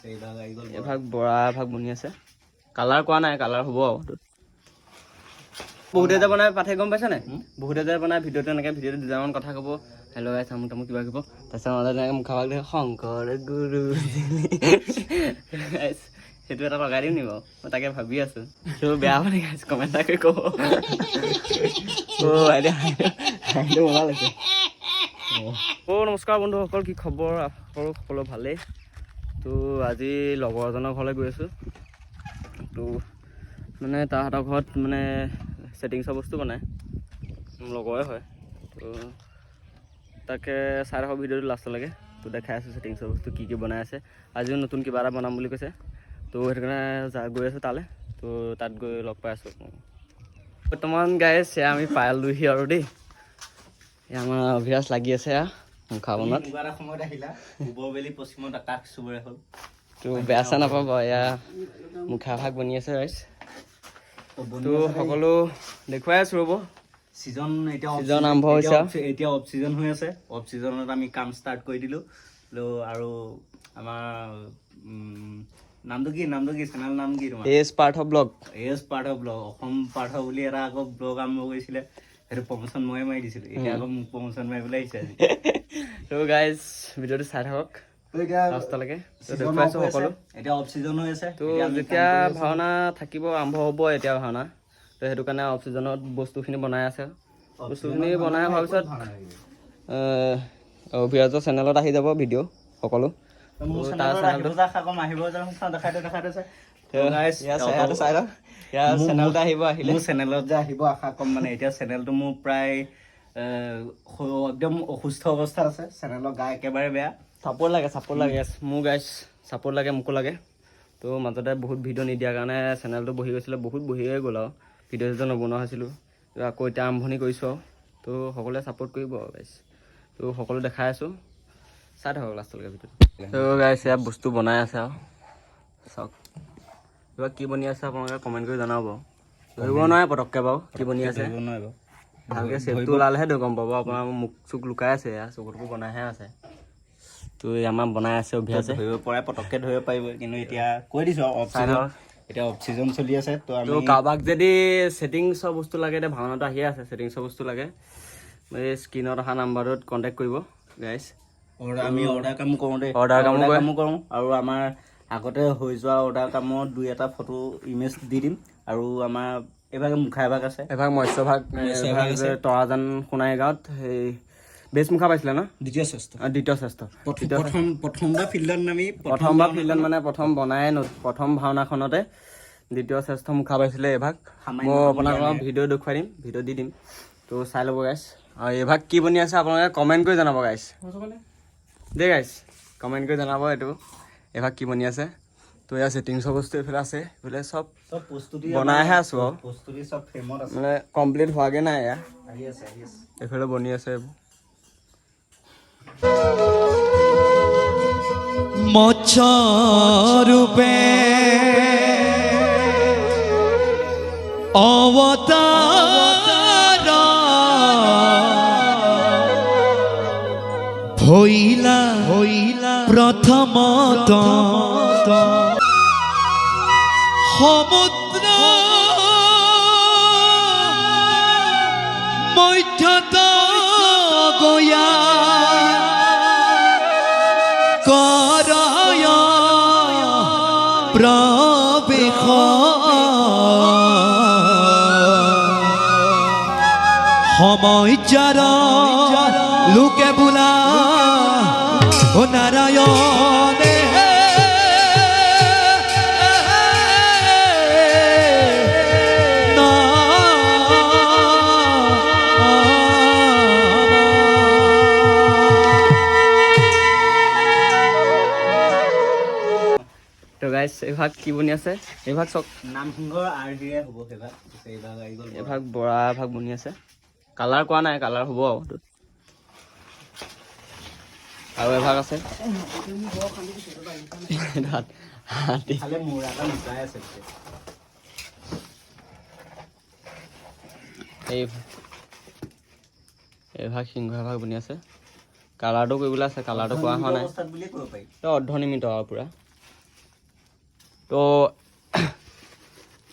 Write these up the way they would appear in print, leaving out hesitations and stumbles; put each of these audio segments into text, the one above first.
এইভাগ আহি গ'ল। এভাগ বৰা এভাগ বনি আছে, কালাৰ কৰা নাই, কালাৰ হ'ব আৰু। বহুতে যে বনাই পাঠে, গম পাইছা নাই? বহুতে যে বনাই ভিডিঅ'টো, এনেকৈ ভিডিঅ'টো দুটামান কথা ক'ব, হেল্ল' গাইছ, আমুক তামুক কিবা ক'ব, তাৰপিছত মাজত এনেকৈ মুখা ভাগ দেখে শংকৰ গুৰু গাইছ, সেইটো এটা লগাই দিম নি বাৰু? মই তাকে ভাবি আছোঁ। সেইটো বেয়া হ'ব নেকি গাইছ? কমেণ্ট এটা কৰি ক'ব। অ' আইদেউ, হাঁহিটো মজা লাগিছে। অ' নমস্কাৰ বন্ধুসকল, কি খবৰ? আশা কৰোঁ সকলো ভালেই। তো আজি লগৰ এজনৰ ঘৰলৈ গৈ আছোঁ। তো মানে তাহাঁতৰ ঘৰত মানে ছেটিংছৰ বস্তু বনায়, মোৰ লগৰে হয়। তো তাকে চাই থাকক ভিডিঅ'টো লাষ্টলৈকে। তো দেখাই আছোঁ ছেটিংছৰ বস্তু কি কি বনাই আছে। আজিও নতুন কিবা এটা বনাম বুলি কৈছে। তো সেইটো কাৰণে গৈ আছোঁ তালৈ। তো তাত গৈ লগ পাই আছোঁ। বৰ্তমান গাইছ, এয়া আমি পালোহি আৰু দেই। এয়া আমাৰ অভিৰাজ লাগি আছে এয়া মুখা বনোৱাত। এনেকুৱা এটা সময়ত আহিলা, পূবৰ বেলি পশ্চিমত আকাশ চুবৰে হ'ল। তো বেয়া চেয়া নাপাব, এয়া মুখা ভাগ বনি আছে ৰাইজ। তো সকলো দেখুৱাই আছোঁ, ৰ'ব। ছিজন এতিয়া off Season season- আৰম্ভ হৈছে এতিয়া আৰু। এতিয়া অফ ছিজন হৈ আছে। অফ ছিজনত আমি কাম ষ্টাৰ্ট কৰি দিলোঁ। তো আৰু আমাৰ নামটো কি, চেনেল নাম কি তোমাৰ? S Partha blog. S Partha blog, Assam Partha বুলি এটা আকৌ ব্লগ আৰম্ভ কৰিছিলে। সেইটো প্ৰমোচন ময়ে মাৰি দিছিলোঁ। এতিয়া আকৌ মোক প্ৰমোচন মাৰিবলৈ আহিছে আজি। তো গাইজ, ভিডিঅ'টো চাই থাকক তো এতিয়া লাষ্টলৈকে। তো season দেখুৱাইছোঁ off হৈ আছে। সকলো। এতিয়া অফ ছিজন হৈ আছে। তো এতিয়া আমি কাম যেতিয়া কৰি আছোঁ। ভাওনা থাকিব, আৰম্ভ হ'ব এতিয়া ভাওনা। তো সেইটো কাৰণে অফ ছিজনত বস্তুখিনি বনাই আছে। Off বস্তুখিনি season ত বনাই হোৱাৰ ভাওনা পিছত ক'ত ভাওনা থাকিব? অভিৰাজৰ চেনেলত আহি যাব ভিডিঅ' সকলো। তো মোৰ তো তাৰ চেনেলত আহিব চেনেলটো যা, আকৌ আহিব যা, চাওঁ, দেখাই দে, দেখাই দে, চাই। তো guys, ইয়াৰ চেহেৰাটো চাই লওক। ইয়াৰ চেনেলতে আহিব আহিলে। মোৰ চেনেলত যে আহিব আশা কম। মানে এতিয়া চেনেলটো মোৰ প্ৰায় একদম অসুস্থ অৱস্থাত আছে। চেনেলৰ গা একেবাৰে বেয়া। চাপৰ্ট লাগে, চাপৰ্ট লাগে মোৰ গাইছ, চাপৰ্ট লাগে, মোকো লাগে। তো মাজতে বহুত ভিডিঅ' নিদিয়াৰ কাৰণে চেনেলটো বহি গৈছিলে, বহুত বহিয়ে গ'ল আৰু ভিডিঅ' চিডিঅ' নবনোৱা হৈছিলোঁ। তো আকৌ এতিয়া আৰম্ভণি কৰিছোঁ আৰু। তো সকলোৱে ছাপৰ্ট কৰিব আৰু গাইছ। তো সকলো দেখাই আছোঁ, চাই থাকক লাষ্টলৈকে ভিডিঅ'টো। তো গাইছ, ইয়াত বস্তু বনাই আছে আৰু চাওক। কিবা কি বনি আছে আপোনালোকে কমেণ্ট কৰি জনাব। ধৰিব নোৱাৰে পটককৈ বাৰু কি বনি আছে। ধৰিব নোৱাৰিব। ভালকৈ শ্বেপটো ওলালেহে গম পাব। আপোনাৰ মুখ চুখ লুকাই আছে, এয়া চকু টকু বনাইহে আছে। তো এই আমাৰ বনাই আছে অভ্যাসে। ধৰিব পৰাই পটককৈ ধৰিব পাৰিব, কিন্তু এতিয়া কৈ দিছোঁ আৰু অফ চাই ছিজন থাকক। এতিয়া অফ ছিজন চলি আছে। তো তো আমি কাৰোবাক যদি ছেটিংছৰ বস্তু লাগে, এতিয়া ভাওনাটো আহিয়ে আছে, ছেটিংছৰ বস্তু লাগে, এই স্ক্ৰীণত অহা নাম্বাৰটোত কণ্টেক্ট কৰিব গাইছ। অৰ্ডাৰ, আমি অৰ্ডাৰ কামো কৰোঁ দেই। অৰ্ডাৰ কামো কৰে। কামো কৰোঁ আৰু আমাৰ আগতে হৈ যোৱা অৰ্ডাৰ কামত দুই এটা ফটো ইমেজ দি দিম। আৰু আমাৰ এইভাগে মুখা এভাগ আছে। এভাগ মৎস্যভাগ। মৎস্য এভাগ এভাগ আছে। তৰাজান সোণাই গাঁৱত সেই বেচ মুখা পাইছিলে ন? দ্বিতীয় শ্ৰেষ্ঠ। দ্বিতীয় শ্ৰেষ্ঠ। প্ৰথমবাৰ ফিল্ডত নামি। প্ৰথমবাৰ ফিল্ডত মানে প্ৰথম বনাই প্ৰথম ভাওনাখনতে দ্বিতীয় শ্ৰেষ্ঠ মুখা পাইছিলে এইভাগ। সামান্য মই আপোনালোকক ভিডিঅ' দেখুৱাই দিম, ভিডিঅ' দি দিম। তো চাই ল'ব গাইছ। আৰু এইভাগ কি বনি আছে আপোনালোকে কমেণ্ট কৰি জনাব গাইছ দেই। গাইছ, কমেণ্ট কৰি জনাব এইটো এইভাগ কি বনি আছে। তো ইয়াৰ ছেটিংছৰ বস্তু এইফালে আছে, এইফালে চব চব প্ৰস্তুতি বনাইহে আছোঁ আৰু। প্ৰস্তুতি চব ফ্ৰেমত আছে। মানে কমপ্লিট হোৱাগৈ নাই এয়া। আহি আছে, আহি আছে। এইফালে বনি আছে এইবোৰ। মৎস্য ৰূপে অবতাৰ হইলা হইলা প্ৰথম সমুদ্ৰ মধ্যত গয়া কৰয় প্ৰৱেশ। সমস্যাৰ লোকে বোলা ও নাৰায়ণে। তো গাইছ, এইভাগ কি বনি আছে এইভাগ চাওক। নামসিংহৰ আৰ্হিৰে হ'ব সেইভাগ। এইভাগ আহি গ'ল। এইভাগ বৰা ভাগ বনি আছে, কালাৰ কৰা নাই, কালাৰ হ'ব আৰু। আৰু এভাগ আছে হাতী। খালে মোৰ এটা লুকাই আছে পিছে। এই এইভাগ সিংহ এভাগ বনি আছে, কালাৰটো কৰিবলৈ আছে, কালাৰটো কৰা হোৱা নাই। অৱস্থাত বুলিয়ে ক'ব পাৰি। তো অৰ্ধনিৰ্মিত আৰু পূৰা। তো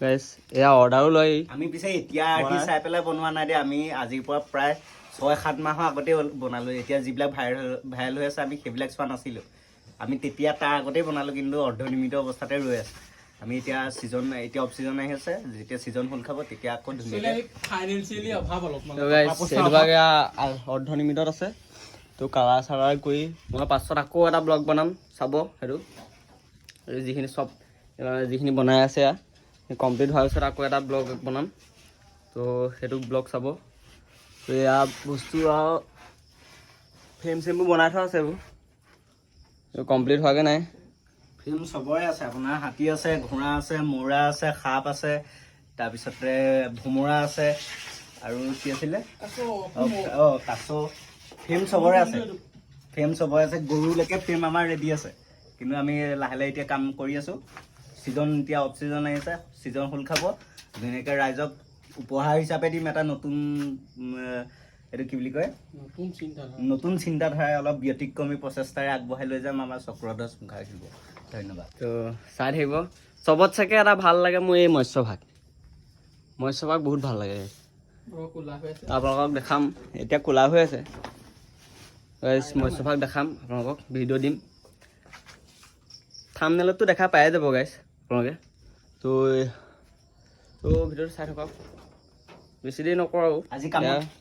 গাইছ, এয়া অৰ্ডাৰো লয়। আমি পিছে এতিয়া আৰ্হি চাই পেলাই বনোৱা নাই দেই। আমি আজিৰ পৰা প্ৰায় 6-7 মাহৰ আগতেই বনালোঁ। এতিয়া যিবিলাক ভাইৰেল ভাইৰেল হৈ আছে, আমি সেইবিলাক চোৱা নাছিলোঁ। আমি তেতিয়া তাৰ আগতেই বনালোঁ, কিন্তু অৰ্ধনিৰ্মিত অৱস্থাতে ৰৈ আছে। আমি এতিয়া ছিজন, এতিয়া অফ ছিজন আহি আছে। যেতিয়া ছিজন খোল খাব, তেতিয়া আকৌ ধুনীয়াকৈ ফাইনেন্সিয়েলি অভাৱ অলপ মানে। তো গাইছ, এইটো ভাগ এয়া অৰ্ধনিৰ্মিতত আছে। তো কালাৰ চালাৰ কৰি মই পাছত আকৌ এটা ব্লগ বনাম, চাব। সেইটো এই যিখিনি চব যিখিনি বনাই আছে, কমপ্লিট হোৱাৰ পিছত আকৌ এটা ব্লগ বনাম। তো সেইটো ব্লগ চাব। তো এয়া বস্তু আৰু ফ্ৰেম চেমবোৰ বনাই থোৱা আছে, এইবোৰ কমপ্লিট হোৱাগৈ নাই। ফ্ৰেম চবৰে আছে। আপোনাৰ হাতী আছে, ঘোঁৰা আছে, মৌৰা আছে, সাপ আছে, তাৰপিছতে ভোমোৰা আছে আৰু কি আছিলে, অ কাছ। ফ্ৰেম চবৰে আছে, ফ্ৰেম চবৰে আছে। গৰুলৈকে ফ্ৰেম আমাৰ ৰেডি আছে। কিন্তু আমি লাহে লাহে এতিয়া কাম কৰি আছোঁ। ছিজন, এতিয়া অফ ছিজন আহিছে, ছিজন খোল খাব, ধুনীয়াকৈ ৰাইজক উপহাৰ হিচাপে দিম এটা নতুন এইটো কি বুলি কয়, নতুন চিন্তা। নতুন চিন্তাধাৰাই অলপ ব্যতিক্ৰমী প্ৰচেষ্টাৰে আগবঢ়াই লৈ যাম আমাৰ চক্ৰধ্বজ মুখা শিল্প। ধন্যবাদ। তো চাই থাকিব। চবতচাকে এটা ভাল লাগে মোৰ এই মৎস্যভাগ। মৎস্যভাগ বহুত ভাল লাগে। বৰ ক'লা হৈ আছে। আপোনালোকক দেখাম। এতিয়া ক'লা হৈ আছে। Guys, মৎস্যভাগ দেখাম আপোনালোকক, ভিডিঅ' দিম। থামনেলততো দেখা পায়ে যাব গাইছ আপোনালোকে। তো তো ভিডিঅ'টো চাই থাকক, বেছি দেৰি নকৰোঁ।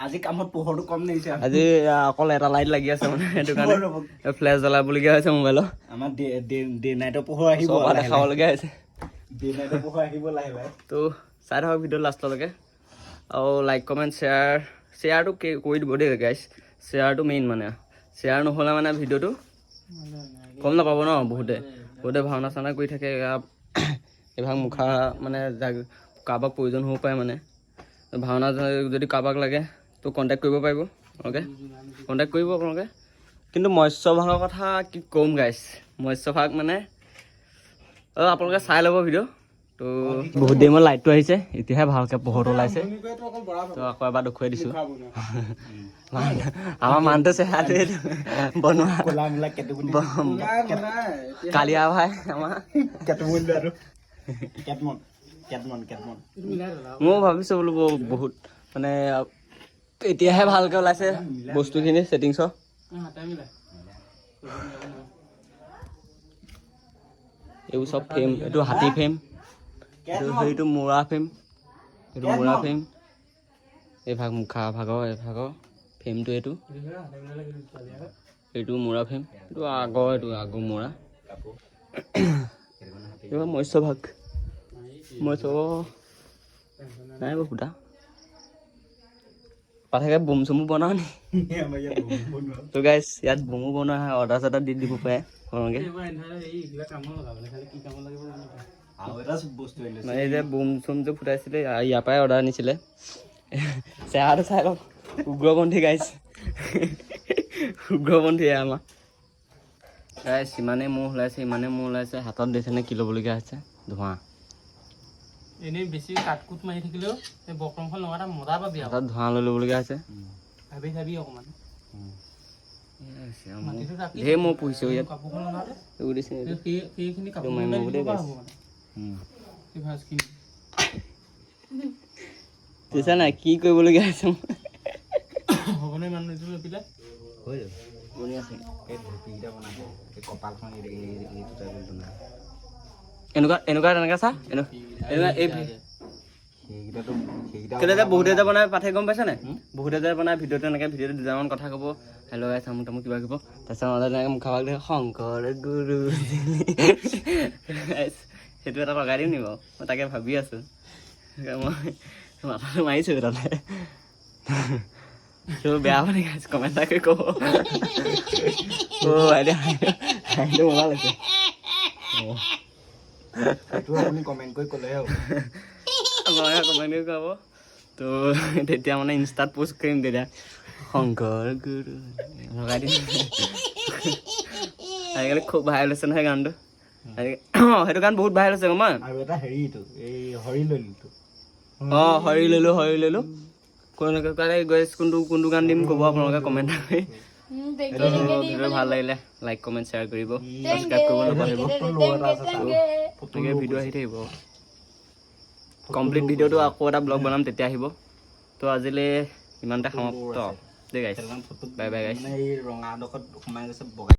আজি কামত পোহৰটো কম দিছে। আজি অকল এটা লাইট লাগি আছে, মানে সেইটো কাৰণে ফ্লেছ জ্বলাবলগীয়া হৈছে মোবাইলৰ। আমাৰ ডে নাইটৰ পোহৰ আহিব। চব দেখাবলগীয়া হৈছে। ডে নাইটৰ পোহৰ আহিব লাহে লাহে। তো চাই থাকক ভিডিঅ' লাষ্টলৈকে আৰু লাইক, কমেণ্ট, শ্বেয়াৰ। শ্বেয়াৰটো কৰি দিব দেই গাইছ। শ্বেয়াৰটো মেইন, মানে শ্বেয়াৰ নহ'লে মানে ভিডিঅ'টো গম নাপাব ন বহুতে। বহুতে ভাওনা চাওনা কৰি থাকে। এয়া এইভাগ মুখা মানে কাৰোবাক প্ৰয়োজন হ'ব পাৰে। মানে ভাওনা যদি কাৰোবাক লাগে, তো কণ্টেক্ট কৰিব পাৰিব আপোনালোকে, কণ্টেক্ট কৰিব আপোনালোকে। কিন্তু মৎস্যভাগৰ কথা কি ক'ম গাইছ, মৎস্যভাগ মানে আপোনালোকে চাই ল'ব ভিডিঅ'। তো বহুত দেৰি মই লাইটটো আহিছে, এতিয়াহে ভালকৈ পোহৰটো ওলাইছে। তো আকৌ এবাৰ দেখুৱাই দিছোঁ আমাৰ মানুহটো চেহেৰাটোৱে বনোৱা। ক'লা মোলা কেটুগুটি। কালিয়া ভাই আমাৰ। কেটমন আৰু কেটমন কেটমন কেটমন। ময়ো ভাবিছোঁ বোলো বহুত মানে এতিয়াহে ভালকৈ ওলাইছে বস্তুখিনি ছেটিংছৰ। হাতে মিলাই। এইবোৰ চব ফ্ৰেম। এইটো হাতী ফ্ৰেম, এইটো সেইটো মূৰা ফ্ৰেম, এইটো মূৰা ফ্ৰেম। এইভাগ মুখা ভাগৰ, এইভাগৰ ফ্ৰেমটো এইটো। এইটো মূৰা ফ্ৰেম, এইটো আগৰ, এইটো আগৰ মূৰা। এইবাৰ মৎস্য ভাগ, মৎস্য নাই বাৰু সূতা পাঠকে বোম চোমো বনাওঁ নি? আমাৰ ইয়াত বম বনোৱা। তো গাইছ, ইয়াত বোমো বনোৱা হয়। অৰ্ডাৰ চৰ্ডাৰ দি দিব পাৰে আপোনালোকে। কি কামত লাগিব জানো? আৰু এটা বস্তু আনিলো। মানে এই যে বোম চোম যে ফুটাইছিলে, ইয়াৰ পৰাই অৰ্ডাৰ আনিছিলে। চেহেৰাটো চাই লওক, উগ্ৰপন্থী গাইছ, উগ্ৰপন্থী এয়া আমাৰ গাইছ। ইমানেই মহ ওলাইছে, ইমানেই মহ ওলাইছে, হাতত দিছেনে কি ল'বলগীয়া হৈছে ধোঁৱা। এনেই বেছি কাট কুট মাৰি থাকিলেও এই বক্ৰমখন লগা এটা মজা পাবি আৰু। হাতত ধোঁৱা লৈ ল'বলগীয়া হৈছে। ভাবি চাবি অকণমান। এয়া হৈছে আৰু মহ। মাটিটো ৰাখি ঢেৰ মহ পুহিছোঁ ইয়াত। কাপোৰখন লগাওঁতে এইবোৰ দিছে এইটো। সেইখিনি কাপোৰ মাৰি মিলাই মাৰিব দিব দেই পৰা guys। হ'ব মানে সেই ভাঁজখিনি। দিছা নাই কি কৰিবলগীয়া হৈছে মোৰ। হ'বনে ইমান এইটো লৈ পেলাই? হৈ যাব। বনি আছে। এই ধুতিকেইটা বনাব, এই কপালখন এইটো টাইপত বনাব। এনেকুৱা এনেকুৱা তেনেকুৱা চা, এনেকুৱা এনেকুৱা এই সেইকেইটাতো সেইকেইটা। কেলে যে বহুতে যে বনাই পাঠে, গম পাইছা নাই? বহুতে যে বনাই ভিডিঅ'টো, এনেকৈ ভিডিঅ'টো দুটামান কথা ক'ব, হেল্ল' গাইছ, আমুক তামুক কিবা কিব, তাৰপিছত মাজত এনেকৈ মুখা ভাগ দেখে শংকৰ গুৰু। Guys, সেইটো এটা লগাই দিম নি বাৰু? মই তাকে ভাবি আছোঁ। মই মাথাটো মাৰিছোঁ তাতে। তো বেয়া হ'ব নেকি? কমেণ্ট এটা কৰি ক'ব। অ' আইদেউ, হাঁহিটো মজা লাগিছে। সেইটো আপুনি কমেণ্ট কৰি ক'লেহে হ'ব। আপোনালোকে কমেণ্ট কৰি ক'ব। তো তেতিয়া মানে ইনষ্টাত পোষ্ট কৰিম, তেতিয়া শংকৰ গুৰু লগাই দিম। আজিকালি খুব ভাইৰেল হৈছে নহয় গানটো। অঁ, সেইটো গান বহুত ভাইৰেল হৈছে, গম পাৱ? আৰু এটা হেৰি এইটো, এই হৰি ললিটো। অঁ, হৰি ললো, হৰি ললো। কোন গৈ কোনটো কোনটো গান দিম ক'ব আপোনালোকে কমেণ্ট কৰি। ভিডিঅ' ভাল লাগিলে লাইক, কমেণ্ট, শ্বেয়াৰ কৰিব, ছাবস্ক্ৰাইব কৰিব নাপাহৰিব। তেনেকৈ ভিডিঅ' আহি থাকিব। কমপ্লিট ভিডিঅ'টো আকৌ এটা ব্লগ বনাম, তেতিয়া আহিব। তো আজিলৈ ইমানতে সমাপ্ত দেই গাইছ। ফটো বাই বাই গাইছ। মানে এই ৰঙা ডোখৰত সোমাই গৈছে বগা।